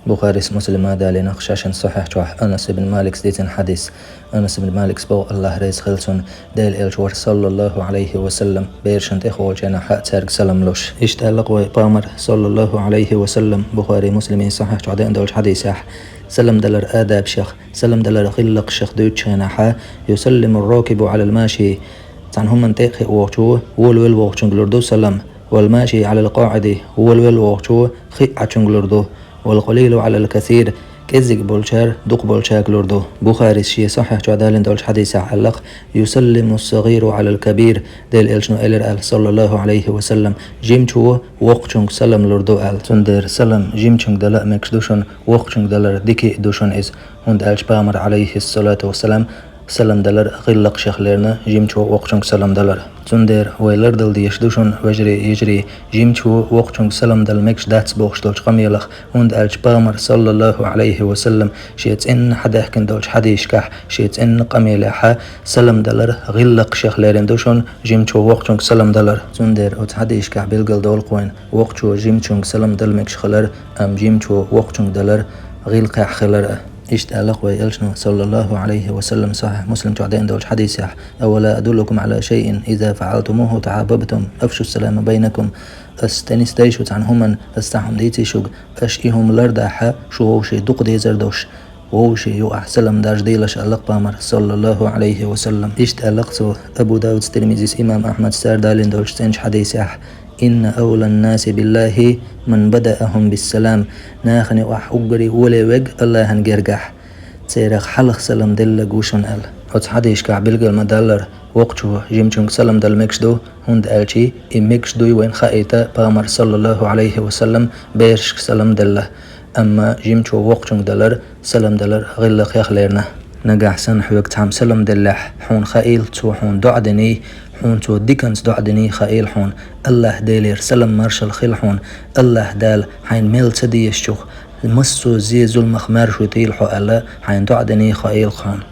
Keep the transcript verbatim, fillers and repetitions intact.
Бухарис, Муслима далийнах шайна сахьихь чохь Анас ибн Маликс дийцина хьадис. Анас ибн Маликс боху, АллахӀ реза хила цунна, Делан Элча вара, саллаллаху Ӏалайхи ва саллам, берашна тӀехволчу хенахь цаьрга салам луш. Иштта аьлла-кх вай Пайхамар, саллаллаху Ӏалайхи ва саллам, Бухари, Муслимийн сахьихь чохь деана долчу хьадисехь, салам далар адабашех, салам далар гӀиллакхашех дуьйцучу хенахь: «Юсаллиму рокибу Ӏалал маши». Цхьана хӀуманна тӀе а хиъна вогӀучо, волавелла вогӀучуьнга лур ду салам. «Вал маши Ӏалал къаӀиди», волавелла вогӀучо хиъначуьнга лур ду. «Вал къалилу Ӏалал касир», кӀеззиг болчара дукха болчаьрга лур ду. Бухарис шен сахьихь чохь далийна долчу хьадисехь аьлла-кх: «Юсаллиму ссагӀиру Ӏалал кабир». Делан Элчано элира аьлла, саллаллаху Ӏалайхи ва саллам, жимачо воккхачуьнга салам лур ду аьлла. Цундела салам жимачуьнга дала а мегаш ду шуна, воккхачуьнга далар дика а ду шуна иза. ХӀунда аьлча Пайхамар, Ӏалайхиссалату вассалам, салам далар гӀиллакхашех лерина, жимачо воккхачуьнга салам далар. Цундела вай лардала дезаш ду шуна, вежарий, йижарий, жимачо воккхачуьнга салам дала мегаш дац бохуш долчу къамелах, хӀунда аьлча Пайхамар, саллаллаху Ӏалайхи ва саллам, шен цӀенна хьадаьхкина долчу хьадисашкахь, шен цӀенна къамелехь салам далар гӀиллакхашех лерина ду шуна, жимачо воккхачуьнга салам далар. Цундела оцу хьадисашкахь билгалдолу-кх вайна воккхачо жимачуьнга салам дала мегаш хилар, амма жимачо воккхачуьнга далар гӀиллакхехь хилар а. Иштта аьлла-кх вай Элчано, саллаллаху Ӏалайхи ва саллам, сахьихь Муслим чохь деана долчу хьадисехь: «Авала адуллукум Ӏала шайин, иза фаӀалтумуху тахьабабтум, афшу салама байнакум». Ас тӀе нисдай шу цхьана хӀуманна, ас цхьа хӀума дийций шуьга, аша и хӀума лардахь, шу вовшийн дукха дезар долуш, вовшийн юкъахь салам даржадалаш, аьлла-кх Пайхамар, саллаллаху Ӏалайхи ва саллам. Иштта аьлла-кх цо, Абу Давудс, Тирмизис, имам Ахьмадс, цара далийна долчу цӀеначу хьадисехь: «Инна авлан наси биллахи ман бадаахум биссалам». Нахана юкъахь уггаре волавелла верг АллахӀан гергахь, церах хьалха салам делларг ву шуна аьлла. Оцу хьадисашкахь билгал ма-даллара, воккхачо жимачуьнга салам дала мегаш ду, хӀунда аьлча и мегаш дуй вайна хаийта Пайхамар, саллаллаху Ӏалайхи ва саллам, берашка салам делла. Амма жимачо воккхачуьнга далар, салам далар гӀиллакхех лерина. Нагахь санна хьоьга цхьамма салам деллехь, хьуна хаийла, цо хьуна доӀа диний, хьуна цо диканца доӀа диний хаийла хьуна. АллахӀ Делера салам-маршалла хила хьуна. АллахӀ Дала хьайна мел ца дезачух, массо а зе-зуламах маьршо тӀе йойла хьо аьлла, хьайна доӀа диний хаийла хьуна.